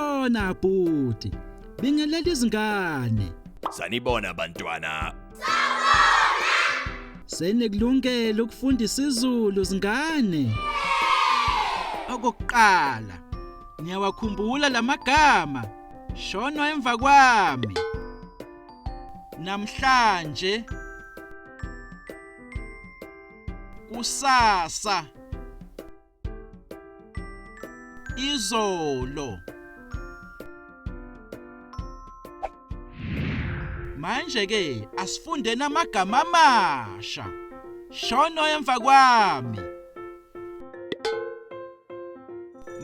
Sanibona bhuti. Bingelela izingane. Sanibona bantwana. Senikulungele ukufunda isiZulu zingane. Okokuqala, niyawakhumbula lamagama. Shono emva kwami. Namhlanje kusasa izolo Manje ke asifunde namagama amasha. Shono emva kwami.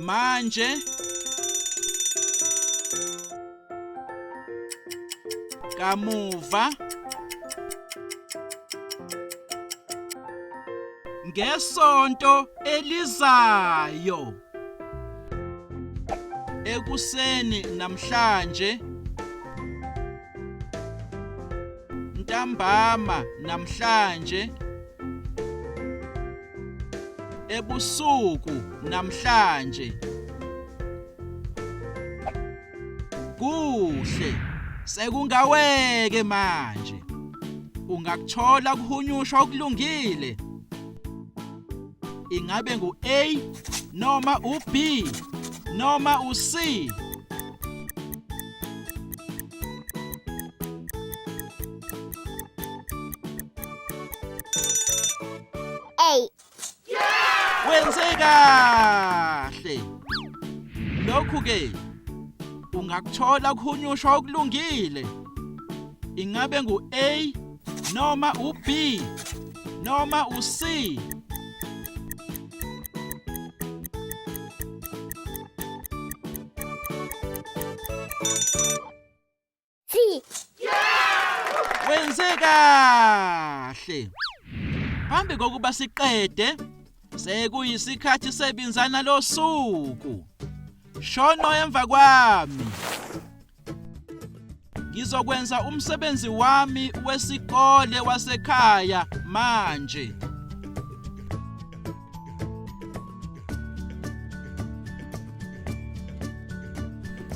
Manje kamuva ngesonto elizayo ekuseni namhlanje ntambama namhlanje ebusuku namhlanje kuhle sekungaweke manje ungakuthola kuhunyushwa okulungile ingabe ngu-A noma u-B noma u-C A. Wenze kahle. Lokhu ke ungakuthola kuhunyushwa okulungile. Ingabe ngu-A noma u-B noma u-C. C. Wenze kahle. Phambi kokuba siqede, sekuyisikhathi sebinzana losuku. Shono emva kwami. Ngizokwenza umsebenzi wami wesikole wasekhaya manje.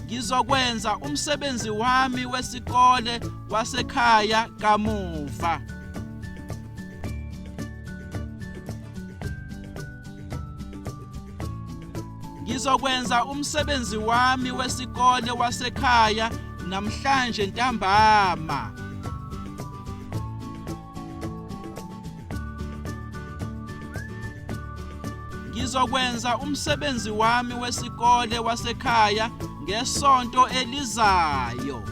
Ngizokwenza umsebenzi wami wesikole wasekhaya kamuva. Ngizokwenza umsebenzi wami wesikole wasekhaya namhlanje ntambama. Ngizokwenza umsebenzi wami wesikole wasekhaya ngesonto elizayo.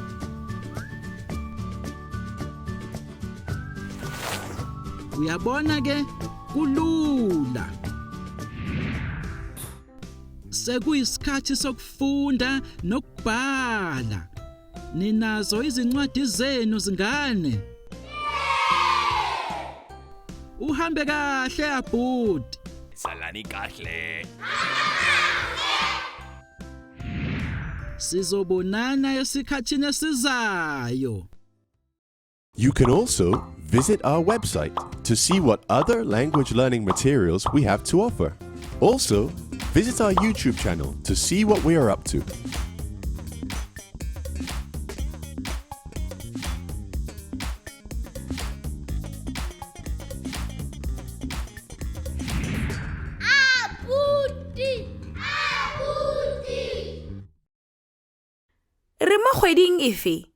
Uyabona ke kulula. Sekuyisikhathi sokufunda nokubhala. Ninazo izincwadi zenu zingane? Uhambe kahle abhuti. Salani kahle. Sizobonana esikhathini esizayo. You can also visit our website to see what other language learning materials we have to offer. Also, visit our YouTube channel to see what we are up to. Abuti. Abuti. Re mo kgweding efe?